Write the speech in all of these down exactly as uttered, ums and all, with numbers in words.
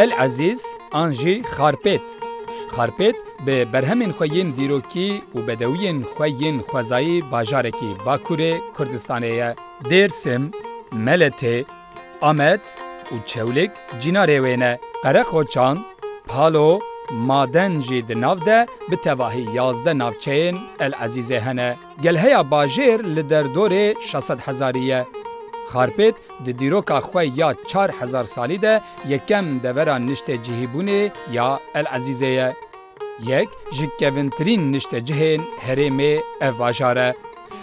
El Ezîz an jî Xarpêt. Xarpêt bi berhemên xwe yên dîrokî û bedewiyên xwe yên xwezayî bajarekî Bakurê Kurdistanê ye. Dêrsim, Meletê, Amed û Çewlik cînarê wê ne. Qereqoçan, Palo, Maden jî di nav de bi tevahî yazdeh navçeyên El Ezîzê hene. Gelheya bajêr li derdorê şeş sed hezarî ye. Xarpêt di dîroka xwe ya çar hezar salî de yekem devera niştecihîbûnê ya El Ezîzê ye. Yek ji kevintirîn niştecihên herêmê ev bajar e.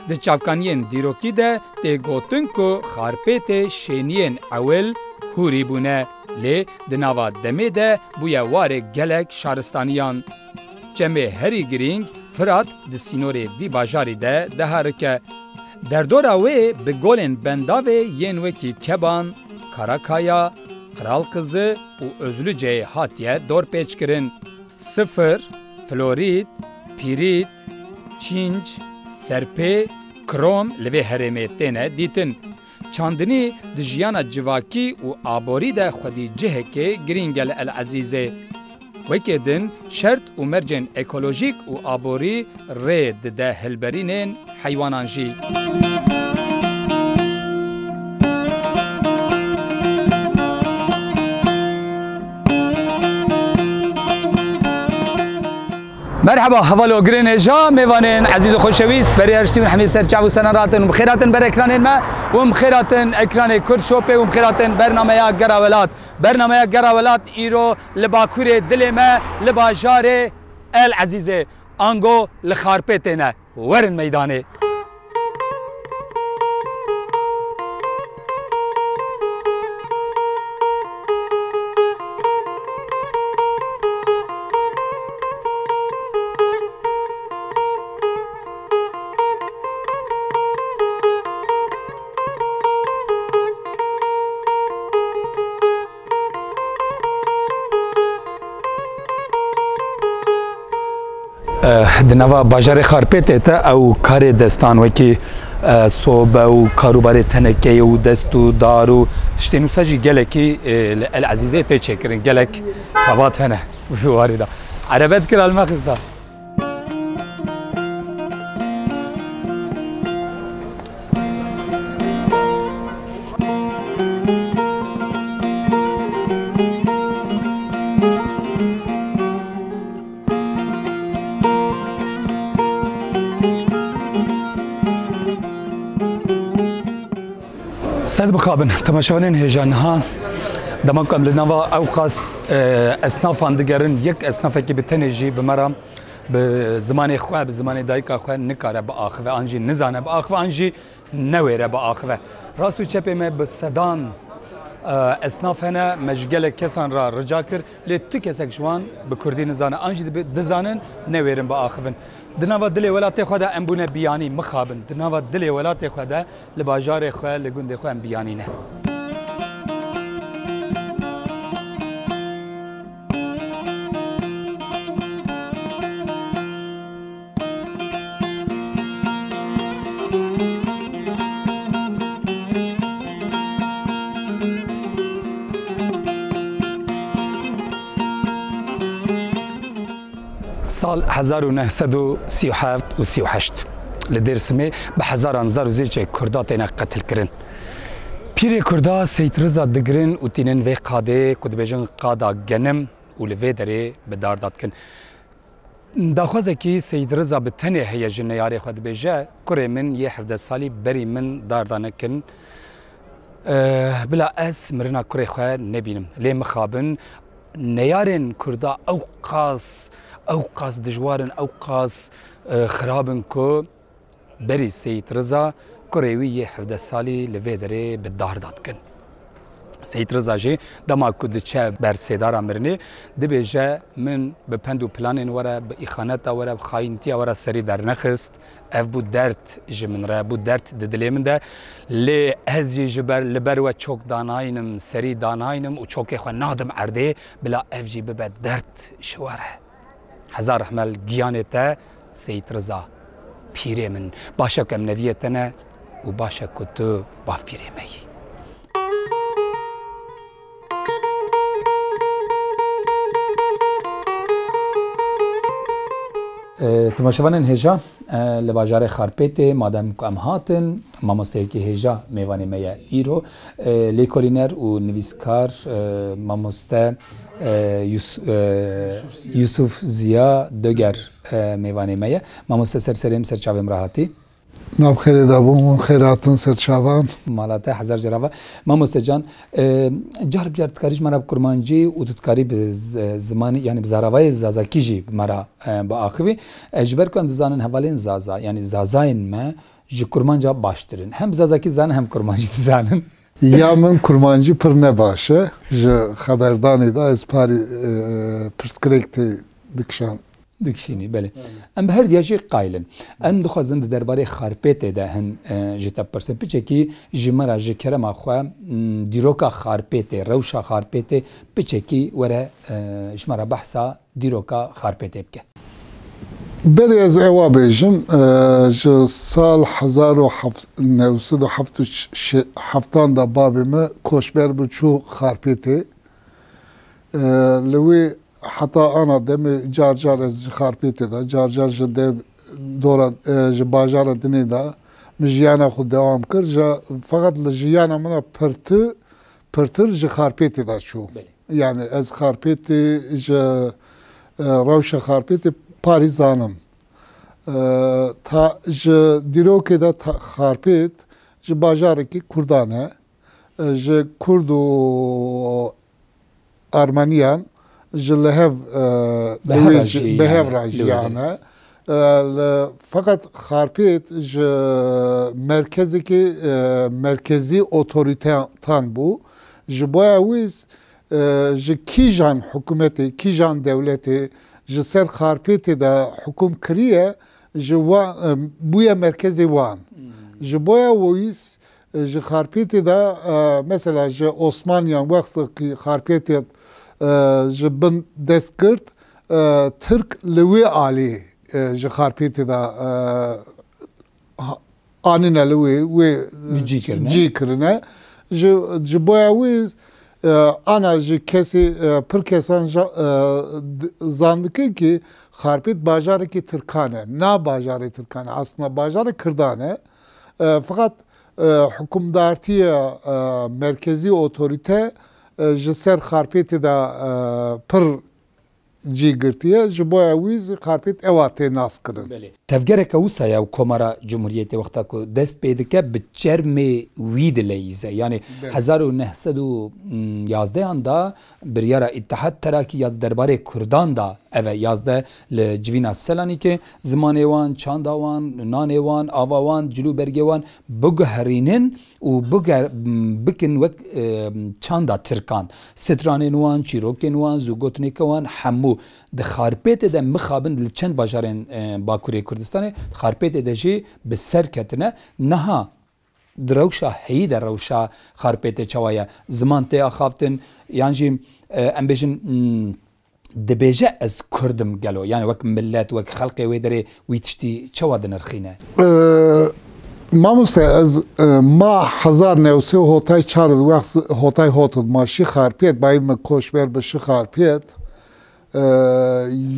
Di çavkaniyên dîrokî de tê gotin ku Xarpêtê şêniyên ewil hûrî bûne, lê di nava demê de bûye warê gelek şaristaniyan. Çemê herî girîng Firat di sînorê vî bajarî de diherike. Derdora wê bi golên bendavê yên wekî Keban, Karakaya, Qral Qizi û Özlüceyê hatiye dorpêçkirin. Sifir, florît, pîrît, çînc, serpê, krom li vê herêmê têne dîtin. Çandinî di jiyana civakî û aborî de xwedî cihekê girîng e li El Ezîzê. Wekî din şert û mercên ekolojîk û aborî rê dide hilberînên heywanan jî. Merheba, heval û ogirên hêja, mêvanên ezîz û xoşewîst, berê her tiştî min hemî bi ser çav û senan rahatin û bi xêr hatin ber ekranên me û bi xêr hatin ekranê Kurd Shopê û bi xêr hatin bernameya Gera Welat. Bernameya Gera Welat îro li Bakurê dilê me, li bajarê El Ezîzê, ango li Xarpêtê ne. Werin meydanê. Eh, di nava bajarê Xarpêtê de ew karê destan wekî, eh, sobe û karûbarê tenekeyê û dest û dar û tiştên wisa jî gelekî, eh, li El Ezîzê tê çêkirin. Gelek xebat hene ji warê de. Erebe dikir, hilmexista. Sed bixabin, temaşevanên hêja, niha dema ku em li nava ew qas, e, esnafan digerin, yek esnafekî bi tenê jî bi me re bi zimanê xwe, bi zimanê dayika xwe nikare biaxive, an jî nizane biaxive, an jî newêre biaxive. Rast û çepê me bi sedan, e, esnaf hene, me ji gelek kesan re rica kir, lê tu kesek ji wan bi kurdî nizane, an jî dibi-, dizanin, newêrin biaxivin. Di nava dilê welatê xwe de em bûne biyanî, mixabin. Di nava dilê welatê xwe de, li bajarê xwe, li gundê xwe em biyanî ne. Sal hezar û neh sed û sî û heft û sî û heşt li Dêrsimê bi hezaran zar û zêçê Kurda têne qetilkirin. Pîrê Kurda Seyîd Riza digirin û tînin vê qadê ku dibêjin qada genim û li vê derê bi dar da dikin. Daxwazekî Seyîd Riza bi tenê heye ji neyarê xwe dibêje, kurê min yê hevdeh salî berî min dar da nekin, eh, bila ez mirina kurê xwe nebînim. Lê mixabin neyarên Kurda ew qas, ew qas dijwar in, ew qas, eh, xirab in ku berî Seyîd Riza kurê wî yê hevdeh salî li vê derê bi dar da dikin. Seyîd Riza jî dema ku diçe ber sêdara mirinê, dibêje, min bi pend û planên we re, bi îxaneta we re, bi xayîntiya we re serî dernexist. Ev bû derd ji min re, bû derd di dilê min de. Lê ez jî ji ber, li ber we çok danaynim, serî danaynim û çokê xwe nadim erdê, bila ev jî bibe derd ji we re. Hezar rehme li giyanê te, Seyîd Riza, pîrê min. Baş e ku em neviyê te ne û baş e ku tu bavpîrê me yî. E, temaşevanên hêja, e, li bajarê Xarpêtê, madem ku em hatin, mamosteyekî hêja mêvanê me ye îro. E, lêkolîner û nivîskar, e, mamoste, e, Yus-, e, Yusuf Ziya Döger, e, mêvanê me ye. Mamoste, ser serê min, ser çavê min re hatî. Nav xêrê de bûn, xêr hatin ser çavan. Mala te hezar carava. Mamoste can, e, car bi car tu dikarî ji me re bi kurmancî û tu dikarî bi z-, zimanî, yanî bi zaravayê zazakî jî bi me re, e, biaxivî. E, ji ber ku em dizanin hevalên zaza, yanî zazayên me ji kurmanca baştir in. Hem zazakî dizanin hem kurmancî dizanin. Ya min kurmancî pir ne baş e. Ji xeberdanê de ez parî, e, pirsgirêk tê dikişan. Dikişînî, belê. Belê. Em bi her diya jî qayil in. Em dixwazin di derbarê Xarpêtê de hin, e, ji te bipirsin. Piçekî ji me re, ji kerema xwe, m, dîroka Xarpêtê, rewşa Xarpêtê piçekî were, e, ji me re behsa dîroka Xarpêtê bike. Berê ez ewa bêjim, e, ji sal hezar û neh sed û heft û heft de babê me koçber bû çû Xarpêtê. E, li wê heta ana demê car car ez ji Xarpêtê de, car car ji dev dora, e, ji bajara dinê de min jiyana xwe dewam kir. Ji, feqet li jiyana min re pirtir, pirtir ji Xarpêtê de çû. Belê. Yani ez Xarpêtê ji, e, rewşa Xarpêtê parî zanim. E, ta ji dîrokê de ta Xarpêt ji bajarekî Kurdan e. E, ji Kurd û Armeniyan ji li hev, e, Bi hev re jî, bi hev yani, re jî li wê yani. E, li, feqet Xarpêt ji merkezekî, e, merkezî otorîtetan bû. Ji boya wî, e, ji kîjan hikûmetê, kîjan dewletê ji ser Xarpêtê de hikûm kiriye, ji wa, e, bûye merkezê wan. Hmm. Ji boya wî, e, ji Xarpêtê de, e, mesela ji Osmaniyan wextekî Xarpêtê, e, ji bin dest girt, e, Tirk li wê alî, e, ji Xarpêtê de, e, ha-, anîne li wê, wê Cî kirine. Cî kirine. Ji, ji boya wî, e, ana ji kesê, e, pir kesan ja-, e, d-, zandike ki Xarpêt bajarekî Tirkan e. Na bajarê Tirkan e. Aslında bajarê Kirdan e. E, feqet, e, hikûmdartiya, e, merkezî otorîte, e, ji ser Xarpêtê de, e, pir cî girtiye, ji boya wî zî Xarpêt ewa tê nas kirin. Belê. Tevgereke wisa ye û Komara Cumhuriyetê wexta ku dest pê dike bi çermê wî dileyîze. Yani Belê. hezar û neh sed û yazdeh an da biryara Îttihat Terakî ya di derbarê Kurdan da ev e yazdeh li civîna Selanikê zimanê wan, çanda wan, nanê wan, ava wan, cil û bergê wan biguherînin û biger-, bikin wek, e, çanda Tirkan. Stranên wan, çîrokên wan, zûgotinêke wan hemû di Xarpêtê de mixabin li çend bajarên, e, Bakurê Kurdistanê, di Xarpêtê de jî bi ser ketine. Niha di rewşa heyî de rewşa Xarpêtê çawa ye? Ziman tê axaftin, yan jî, e, em bêjin, hmm, dibêje ez Kurd im gelo? Yani wek millet, wek xelqê wê derê wî tiştî çawa dinirxîne? Ee, mamoste, ez, e, ma hezar newsê hotay çar id wext hotay hot id ma şî Xarpêt, bayî me koçber bi şî Xarpêt. Ee,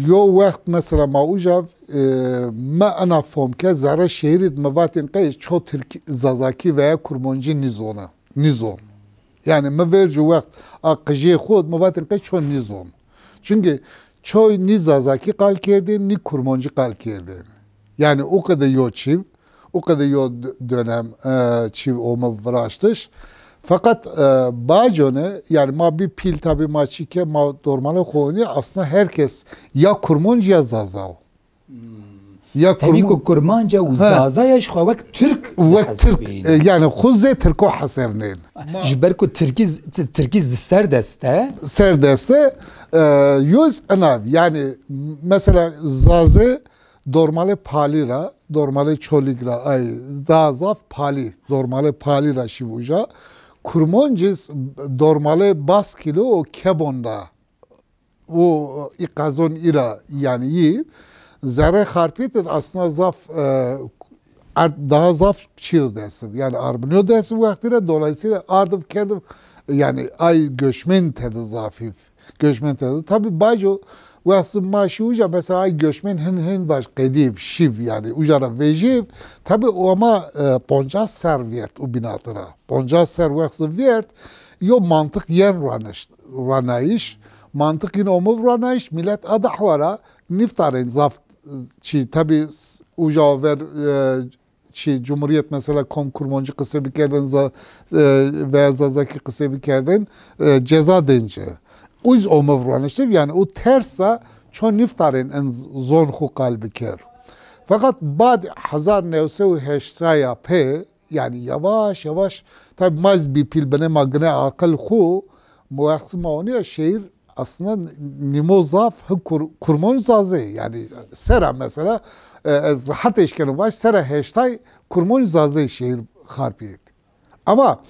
yo wext mesela ma uca, e, me ena fom ke zerre şehîrî di me vatên qey ço Tirk Zazakî veya Kurmancî nîzona. Nîzon. Yani mi ver ji wext a qijiyê xwe, mi vatin qey ço nîzon. Çünkü çoy nî Zazakî qal kerdên, nî Kurmancî qal kerdên. Yani o qede yo çîv, o qede yo d-, dönem, e, çîv o mi viraştiş. Fakat, e, bacone, yani ma bir pil tabi ma çike, ma dormale xoni aslında herkes ya Kurmanc ya Zaza o. Ya Tevî Kurm- ku Kurmanca û He. Zazaya ji xwe wek Tirk Wek Tirk, dihesibînin. E, yani xwe zê Tirko hesevnên. Ji ber ku Tirkî z-, Ti-, Tirkî z-, serdest e. Serdest e, e, yoz enav, yani mesela Zazê dormalê Palî ra, dormalê Çolîg ra, ay, daha zaf Palî, dormalê Palî ra şîvuja. Kurmanciz dormalê Baskîlo û Kebon ra. û îqazon îra, yani yî zerre Xarpêtê de aslında zaf, e, ard-, daha zaf çîl desiv. Yani Arbinyo desiv wextî re, dolayısıyla ardiv kerdiv, yani ay göçmen tedi zafîv. Göçmen tedi. Tabi baco Wextî ma şî uca, mesela ay göçmen hin hin baş qedîv, şîv yani, uca ra vejîv, tabi o ama, e, poncas ser vêrt û bînatira. Poncas ser wextî vêrt, yo mantiq yen ranişt-, ranayîş, mantiq yin omiv ranayîş, millet a dehwara niftarên zaf çî, tabi s-, uca ver, e, çi Cumhuriyet mesela kom Kurmancî qise bikerdin, za-, e, veya Zazakî qise bikerdin, e, ceza dence. Uz omiv raniştiv, yani o tersa ço niftarên en zon xu qal bikir. Fakat bad hezar newse û heştaya pê, yani yavaş yavaş, tabi maz bi pil bine ma gine aqil xu, muvaxsima oniya şehir aslında nîmo zaf hi kur-, kurmonc zazê, yani sera mesela, e, ez rehet eşkenim baş, sera heştay kurmonc zazê şehir Xarpiyet. Ama,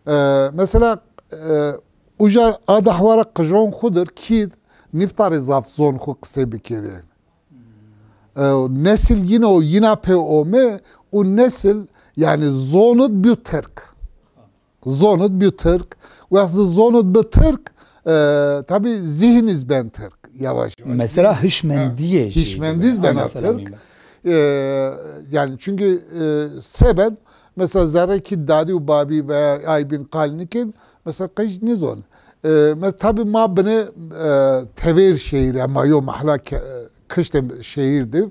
e, mesela, e, uca a dehwara qijon xudir kîd niftarê zaf zon xu qisê bikirê. E, nesil yine o yina pê ome, o nesil yani zonut bu Tirk. Zonut bi Tirk. Wextî zonut bi Tirk, e, tabi zihniz ben Tirk. Yavaş yavaş. Mesela hişmendiyê Ha, jî hişmendiz dibe. Bena Mesela Tirk. E, yani çünkü, e, seben, mesela zerre ki dadî û babî veya aybin qal nikin, mesela qij nizon. E, mes-, tabi ma bine, e, tevêr şehir, ama yo mahla ke-, kiştê şehir div.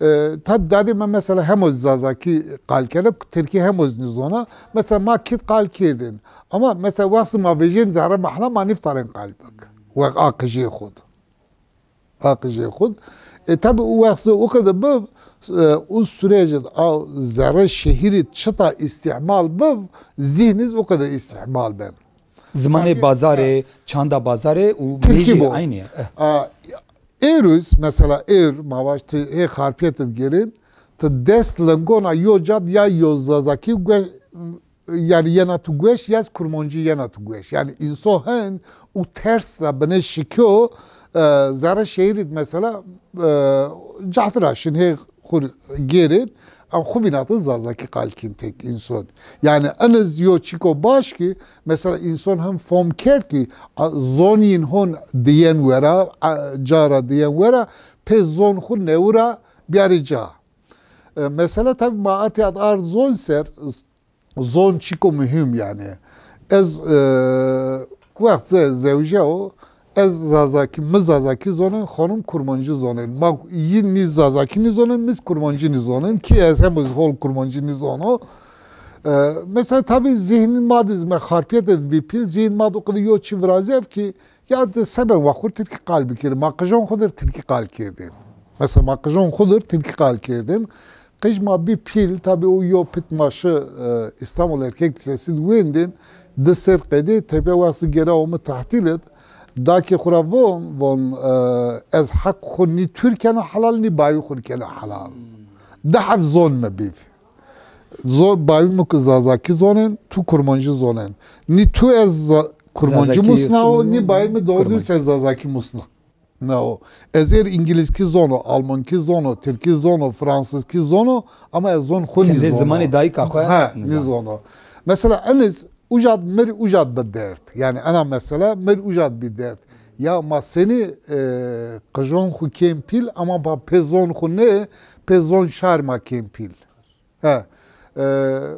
E, tabi dadê me mesela hemo Zazakî qal kene, Tirkî hemo nizona. Mesela ma kit qal kirdin. Ama mesela wextî ma vejên zerre mahla ma niftarên qal bik. Wex a qijê xud. A qijê xud. E, tabi o wextî o kadar biv, e, o süreci a zerre şehirî çita îstîmal biv, zihniz o kadar îstîmal ben. Zimanê Yani, bazarê, ha. Çanda bazarê û Tirkî bêjî bu. Aynı. Eh. A, Êrûz, mesela êr, ma vaj ti hê Xarpiyet digerin, ti dest lingona yo cad ya yo Zazakî gwe-, yani yena tu gweş, ya Kurmancî yena tu gweş. Yani înso hen û ters da bine şikyo, e, zerre şehirî mesela, e, cahtira şin hê xur gêrin, em xu bînatin Zazakî qal kin tek înson. Yani eniz yo çiko baş ki, mesela înson hem fom kerd ki, a, zon yin hon diyen wera, a, cara diyen wera, pê zon xu newira biyari ca. E, mesela tabi ma atiyat ard zon ser, zon çiko mühim yani. Ez, e, wext ze-, zewje o, ez Zazakî, mi Zazakî zonin, xanım Kurmancî zonin. Ma yin nî Zazakî nî zonin, miz Kurmancî nî zonin. Ki ez hem hol Kurmancî nî zono. E, mesela tabi zihnin ma diz me Xarpiyet ez bi pil, zihin ma do qidi yo çi virazev ki, ya de seben wa xur Tirkî qal bikir, ma qijon xudir Tirkî qal kirdin. Mesela ma qijon xudir Tirkî qal kirdin. Qij ma bi pil, tabi o yo pit ma şi, e, İstanbul Erkek Lisesi wendin, di ser qedê tepe wasi gera o mi tahtil et. Daki xura von, von, e, ez hak xu ni Türk kena halal, ni bayi xur kena halal. Di hef zon me biv. Zo-, bavi mi ku Zazakî zonin, tu Kurmancî zonin. Ni tu ez za-, Kurmancî Zazakî, musnao, ni bavi mi doğru Kurmancî. Dürüst ez Zazakî musna-, nao. Ez êr Îngilizkî zono, Almankî zono, Tirkî zono, Fransizkî zono, ama ez zon xu Kendi nîzono. Zimanê dayika xwe Ha, nîzan. Nîzono. Mesela eniz ujad mir ujad bi dert. Yani ena mesela mir ujad bi dert. Ya ma seni, e, qijon xu kêm pîl, ama ba pê zon xu ne, pê zon şar ma kêm pîl. He. E,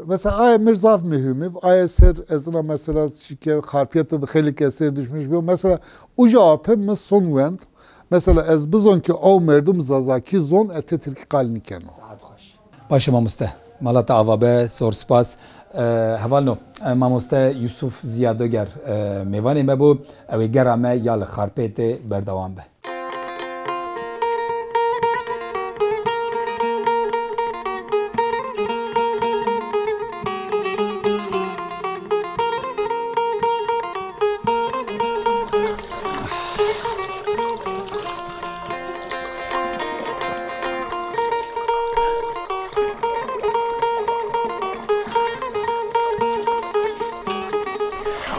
mesela aya mir zaf mühim e. Aya ser ez ina mesela şiker Xarpiyete de xeylek eser düşmüş bir. Mesela uca ape mi son wend. Mesela ez bizon ki o merdum Zazakî zon ete Tirkî qal nikeno. Saet xweş. Baş e mamoste. Mala te ava be, zor spas. E, hevalno, e, mamoste Yusuf Ziya Doger, e, mêvanê me bû. Ew ê gera me ya li Xarpêtê berdewam be.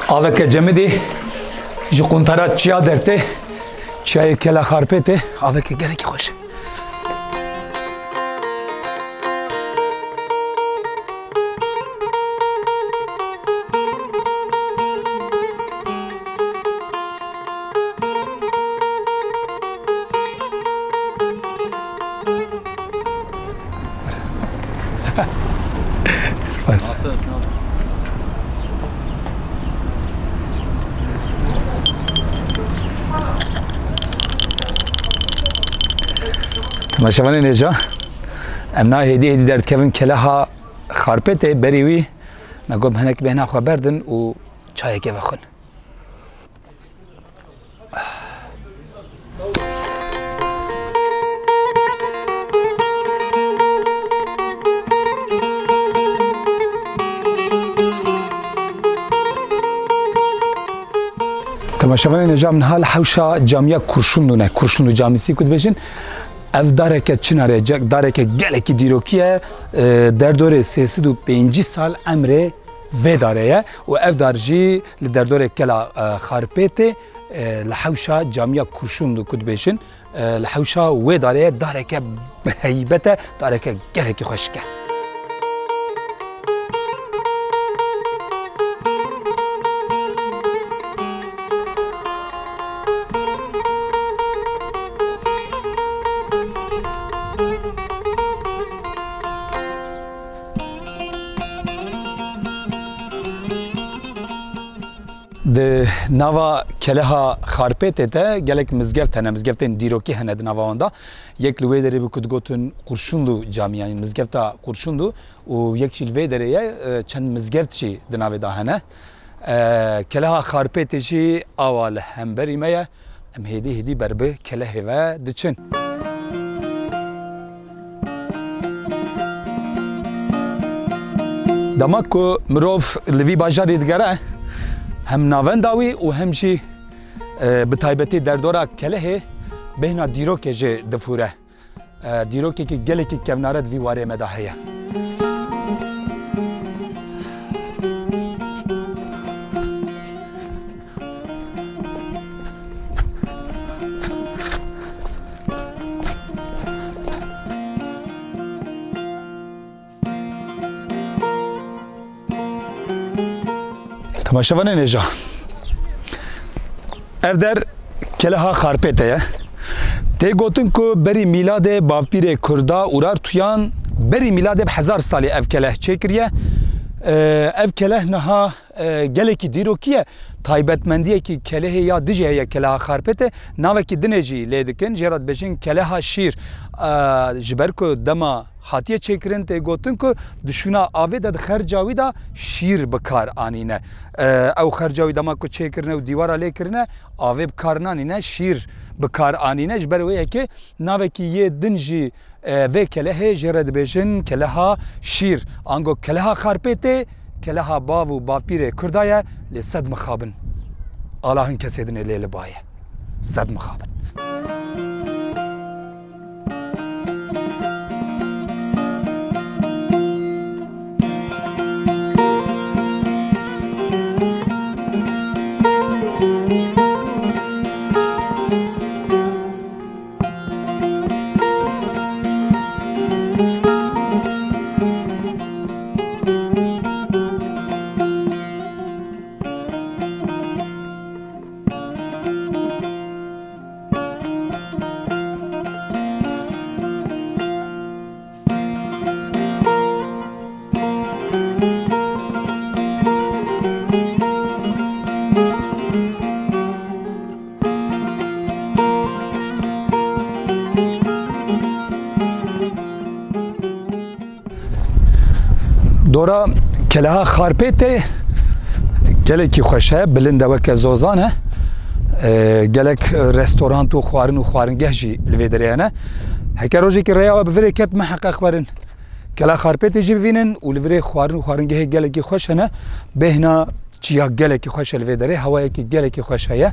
Aveke cemidî ji quntara çiya dertê, çiyayê Kela Xarpêtê, aveke gelekî xweş e. Spas. Temaşevanên hêja, em niha hêdî hêdî derdikevin keleha Xarpêtê. Berî wî me got hinek bêhna xwe berdin û çayekê vexwin. Temaşevanên hêja, em niha li hewşa camiya Kurşunlu ne. Kurşunlu Camisi ku dibêjin. Ev dareke çinarê, ce-, dareke gelekî dîrokî ye. E, derdorê sê sed û pêncî sal emrê vê darê ye û ev dar jî li derdorê kela, e, Xarpêtê, e, li hewşa camiya Kurşunlu ku dibêjin, e, li hewşa wê darê ye, dareke bi heybet e, dareke gelekî xweşik e. Di nava keleha Xarpêtê de gelek mizgeft hene, mizgeftên dîrokî hene di nava wan de. Yek li wê derê bû ku digotin Kurşunlu Camî, yanî mizgefta Kurşunlu, û yek jî li vê derê ye, e, çend mizgeft jî di navê de hene. E, keleha Xarpêtê jî awa li hemberî me ye. Em hêdî hêdî ber bi kelehê ve diçin. Dema ku mirov li vî bajarî digere, hem navenda wî û hem jî, e, bi taybetî derdora kelehê bêhna dîrokê jê difûre. E, dîrokekî gelekî kevnare di vî warê me de heye. Temaşevanên hêja. Ev der keleha Xarpêtê ye. Tê gotin ku berî mîladê bavpîrê Kurda Urartuyan berî mîladê bi hezar salî ev keleh çêkiriye. Ee, ev keleh niha, e, gelekî dîrokî ye. Taybetmendiyekî kelehê ya dijî heye keleha Xarpêtê. Navekî dinê jî lê dikin. Jê re dibêjin keleha şîr. Ee, ji ber ku dema hatiye çêkirin, tê gotin ku di şûna avê de di xerca wî de şîr bi kar anîne. E, ew xerca wî dema ku çêkirine û dîwara lê kirine, avê bi kar nanîne, şîr bi kar anîne. Ji ber wê yekê navekî yê din jî, e, vê kelehê jê re dibêjin keleha şîr. Ango keleha Xarpêtê, keleha bav û bavpîrê Kurda ye, lê sed mixabin. Ala hin kesê dinê lê li ba ye. Sed mixabin. Dora keleha Xarpêtê gelekî xweş e, bilind e, weke zozan e. E, gelek restorant û xwarin û xwaringeh jî li vê derê hene. Heke rojekî rêya we bi virê ket, miheqeq werin kela Xarpêtê jî bivînin û li virê xwarin û xwaringehê gelekî xweş hene. Bêhna çiya gelekî xweş e li vê derê, hewayekî gelekî xweş heye.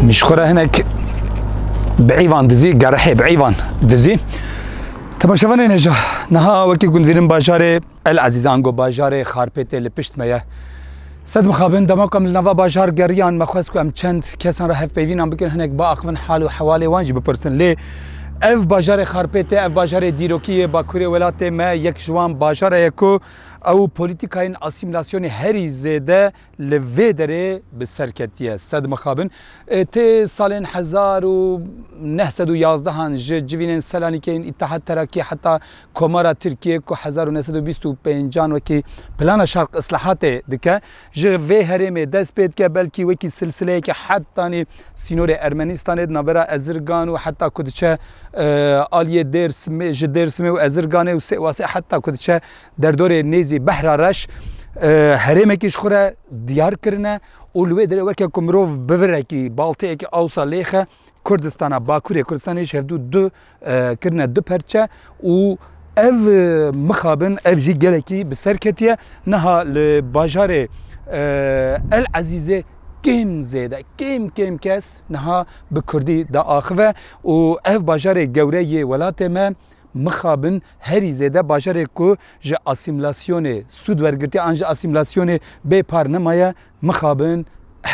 Min ji xwe re hinek bi eyvan dizî, gerehê bi eyvan dizî. Temaşevanên hêja, niha wekî ku dibînin bajarê El Ezîz ango bajarê Xarpêtê li pişt me ye. Sed mixabin, dema ku em li nava bajar geriyan, me xwest ku em çend kesan re hevpeyvînan bikin, hinek biaxivin, hal û hewalê wan jî bipirsin. Lê Ev bajarê Xarpêtê, ev bajarê dîrokî yê bakurê welatê me, yek ji wan bajara ye ku ew polîtîkayên asîmîlasyonê herî zêde li vê derê bi ser ketiye. Sed mixabin. E, tê salên hezar û neh sed û yazdehan ji civînên Selanikê yên Îttihat Terakî heta Komara Tirkiyê ku hezar û neh sed û bîst û pêncan wekî Plana Şarq Islahatê dike, ji vê herêmê dest pê dike, belkî wekî silsileyeke hetanî sînorê Ermenistanê di navbera Ezirgan û heta ku diçe, e, aliyê Dêrsimê, ji Dêrsimê û Ezirganê û Sêwasê heta ku diçe derdorê nêzî Behra Reş, e, herêmekî ji xwe re diyar kirine û li wê derê weke ku mirov bivirekî, balteyekî awsa lêxe, Kurdistana, Bakurê Kurdistanê ji hevdû du, e, kirine du perçe û ev, e, mixabin, ev jî gelekî bi ser ketiye. Niha li bajarê, e, El Ezîzê kêm zêde, kêm kêm kes niha bi kurdî diaxive û ev bajarê gewre yê welatê me mixabin herî zêde bajarê ku ji asîmîlasyonê sûd wergirtiye an ji asîmîlasyonê bê par nemaye, mixabin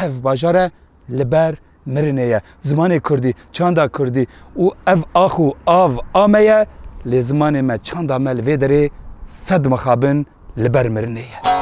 ev bajar e li ber mirinê ye. Zimanê kurdî, çanda kurdî û ev ax û av a me ye, lê zimanê me, çanda me li vê derê sed mixabin li ber mirinê ye.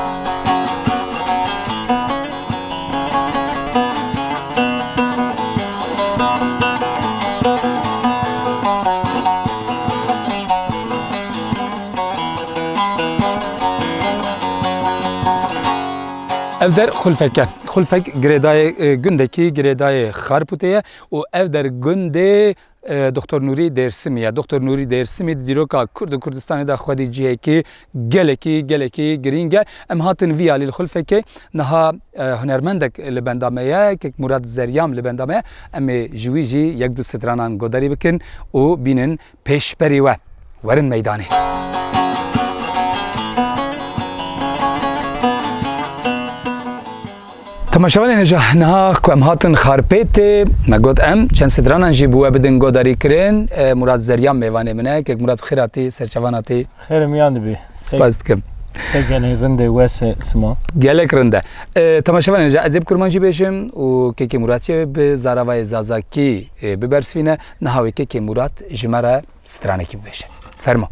Ev der Xulfek e. Xulfek girêdayê, e, gundekî girêdayê Xarpûtê ye û ev der gundê, e, Doktor Nûrî Dêrsimî ye. Doktor Nûrî Dêrsimî di dîroka Kurd û Kurdistanê de xwedî cihekî gelekî, gelekî girîng e. Em hatin vî alî li Xulfekê. Niha, e, hunermendek li benda me ye, Kek Murad Zeryam li benda me ye. Em ê ji wî jî yek du stranan godarî bikin û bînin pêşberî we. Werin meydanê. Temaşevanên hêja, niha ku em hatin Xarpêtê, me got em çend stranan jî bi we bidin godarîkirin. E, Murad Zeryam mêvanê min e. Kek Murad, bi xêr hatî, ser çavan hatî. Xêr miyan dibî. Spas dikim. Se genê rindê wese sima. Gelek rind e. E, temaşevanên hêja, ez ê bi kurmancî bêjim û Kekê Murad jî bi zaravayê zazakî, e, bibersivîne. Niha wê Kekê Murad ji me re stranekî bibêje. Fermo.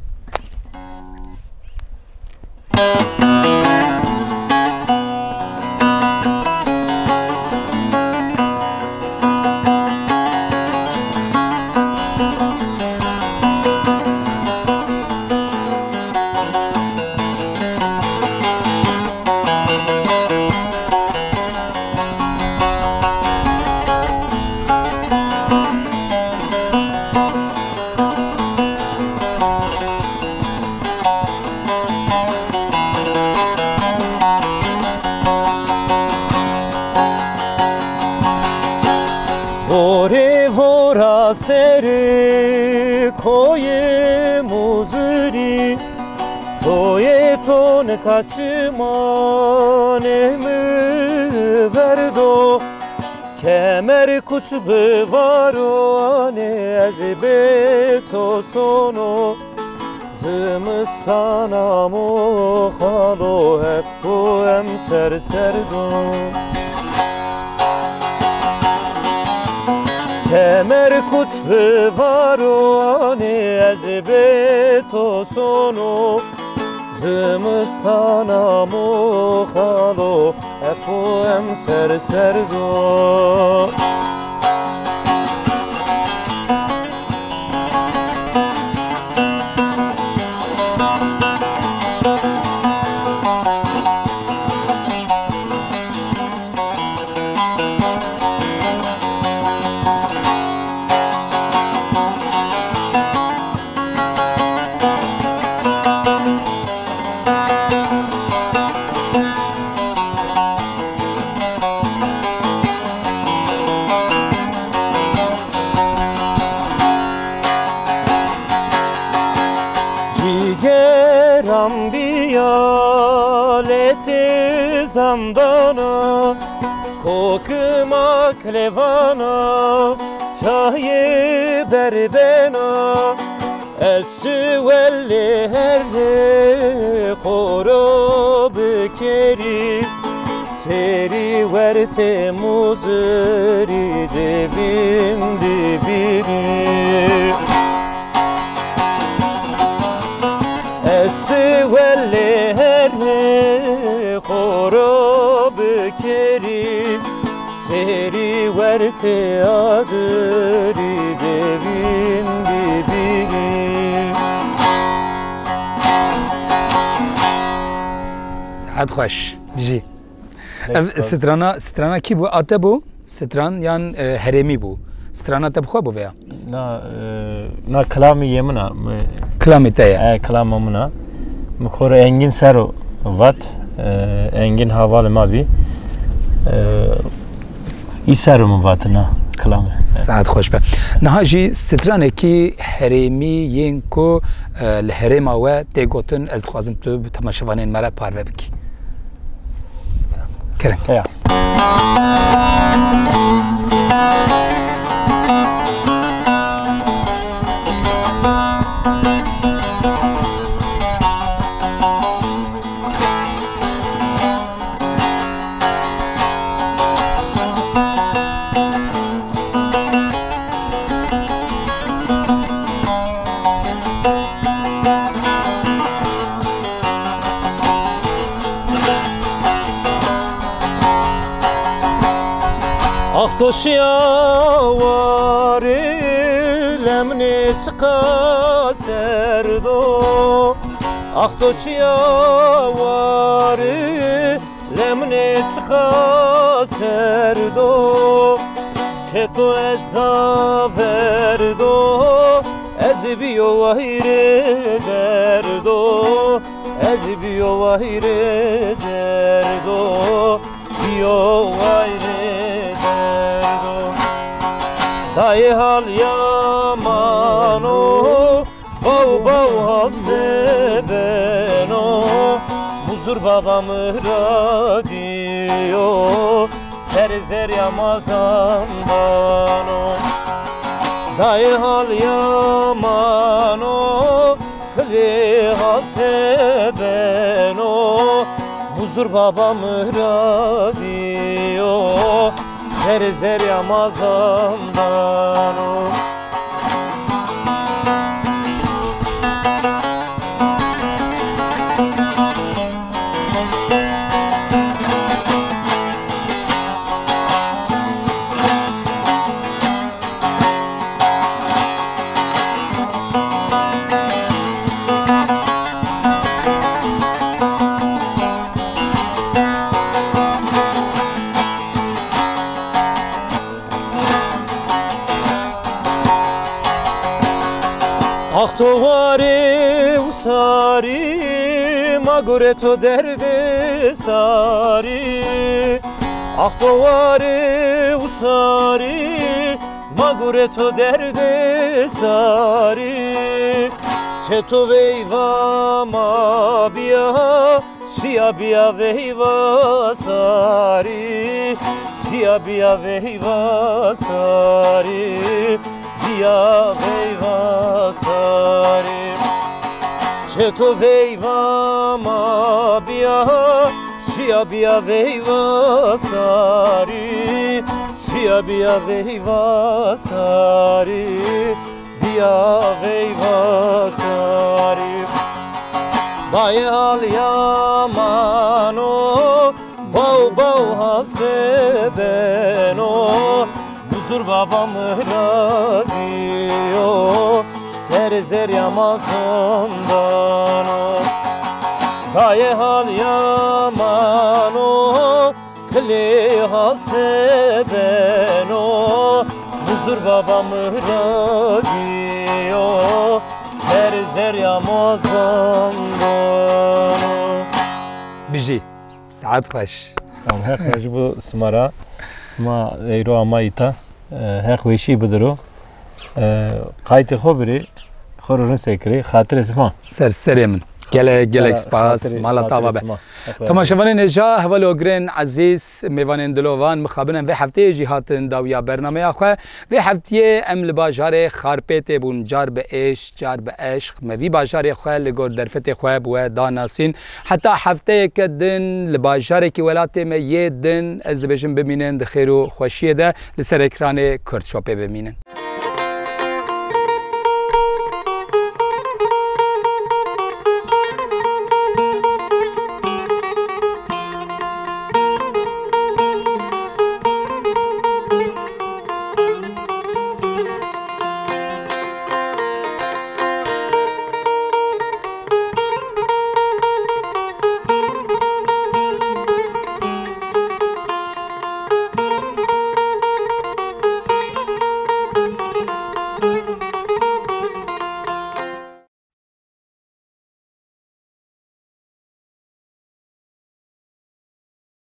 Vorê vora serê koyê Muzirî, koyê tonika çimanê min verdo. Kemer kuç bi varanê ez bê to sono. Zimistana mo xalo, hev ku em ser ser do. Kemer kuç bi varanê ez bê to sono. Zimistana mo xalo, ev ku em ser ser do. Cîgeram biya lê tê zandana, kokima kilêvana, çayê berbena. Ez welê herê xoro bikerî, serî wertê Muzirî devîn dibîrî. Siwelê herê xoro bikerî, serî wertê adirî devîn bibîrî. Saet xweş. Bijî. Ev strana, strana kî bû? A te bû? Stran yan, e, herêmî bû? Strana te bi xwe bû veya? Na, e, na kilamî yê min a. Kilamê te ye? E, kilama min a. Min xwe re Engîn Sero vat. E, Engîn havalê ma bî. E, î Sero min vat na kilame. Saet xweş be. Niha jî stranekî herêmî yên ku, e, li herêma we tê gotin, ez dixwazim tu bi temaşevanên me re parve bikî. Kerem. Heya. Ax to şiya warî, lemnê çiqa serdo. Ax to şiya warî, lemnê çiqa serdo. Çeto ez zaverdo, ez biyo wahîrê derdo. Ez biyo wahîrê derdo, biyo wahîrê derdo. Dayê hal yamano, baw baw hal sebeno. Muzur baba miradiyo, serê zerya mazandano. Dayê hal yamano, Kilê hase beno, Muzur baba miradiyo, serê zerya mazandano. Ax to warê û sarî, ma gure to derdê sarî. Ax to warê û sarî, ma gure to derdê sarî. Çeto veyva ma biya, şiya biya veyva sarî. Şiya biya veyva sarî. Biya veyva sarî. Çeto veyva ma biya, şiya biya veyva sarî. Şiya biya veyva sarî. Biya veyva sarî. Dayê hal yamano, baw baw hase beno. Muzur baba miradiyo, serê zerya mazandano. Dayê hal yamano, kilê hase beno. Muzur baba miradiyo, serê zerya mazandano. Bijî. Saet xweş. Sağ ol. Heq ji bo sima re, sima eyro ama îta, e, Heq weşî bidiro. E, qaytê xwe birî, xwe re rinse kirî, xatirê sima. Ser serê min. Gelek, gelek spas. Xatirê, mala xatirê tava be. Sima. Heq razî. Temaşevanên hêja, hevalê girên ezîz, mêvanên dilovan, mixabin em vê hefteyê jî hatin dawiya bernameya xwe. Vê heftiyê em li bajarê Xarpêtê bûn, car bi êş, car bi eşq. Me vî bajarê xwe li gor derfetê xwe bi we da nasîn. Heta hefteyeke din li bajarekî welatê me yê din, ez dibêjim bimînin di xêr û xweşiyê de, li ser ekranê Kurd Shopê bimînin.